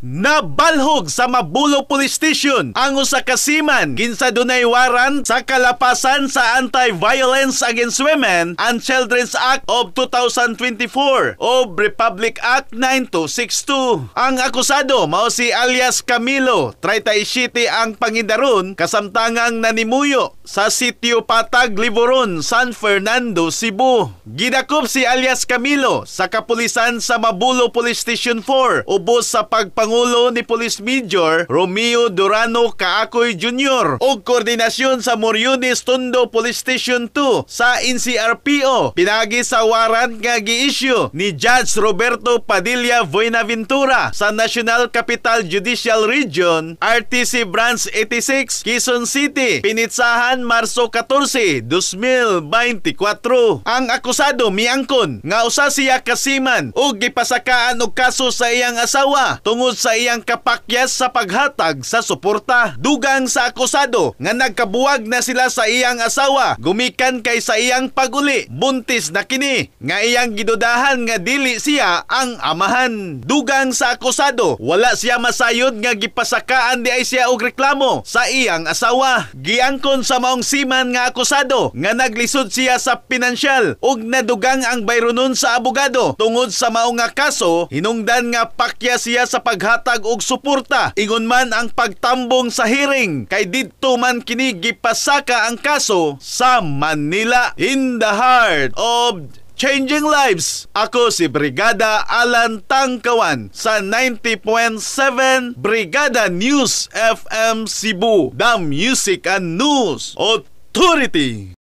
Nabalhog sa Mabulo Police Station ang usa ka seaman kinsa dunay warrant sa kalapasan sa Anti-Violence Against Women and Children's Act of 2024 o Republic Act 9262. Ang akusado mao si alias Camilo, 37 ang pangidaron, kasamtangang nanimuyo sa Sitio Patag, Liboron, San Fernando, Cebu. Gidakop si alias Camilo sa kapulisan sa Mabulo Police Station 4 ubos sa pagpangulo ni Police Major Romeo Durano Kaakoy Jr. ug koordinasyon sa Moriones Tondo Police Station 2 sa NCRPO pinagi sa warrant nga gi-issue ni Judge Roberto Padilla Buenaventura sa National Capital Judicial Region, RTC Branch 86, Quezon City, pinitsahan Marso 14, 2024. Ang akusado miangkon nga usa siya ka seaman ug gipasakaan og kaso sa iyang asawa tungod sa iyang kapakyas sa paghatag sa suporta. Dugang sa akusado nga nagkabuwag na sila sa iyang asawa gumikan kay sa iyang paguli buntis na kini nga iyang gidudahan nga dili siya ang amahan. Dugang sa akusado, wala siya masayod nga gipasakaan di ay siya og reklamo sa iyang asawa. Giangkon sa maong seaman nga akusado nga naglisod siya sa pinansyal ug nadugang ang bayronon sa abogado tungod sa mao nga kaso, hinungdan nga pakya siya sa paghatag og suporta, ingon man ang pagtambong sa hearing kay didto man kini gipasaka ang kaso sa Manila. In the heart of changing lives. Ako si Brigada Alan Tangkawan sa 90.7 Brigada News FM Cebu, the Music and News Authority.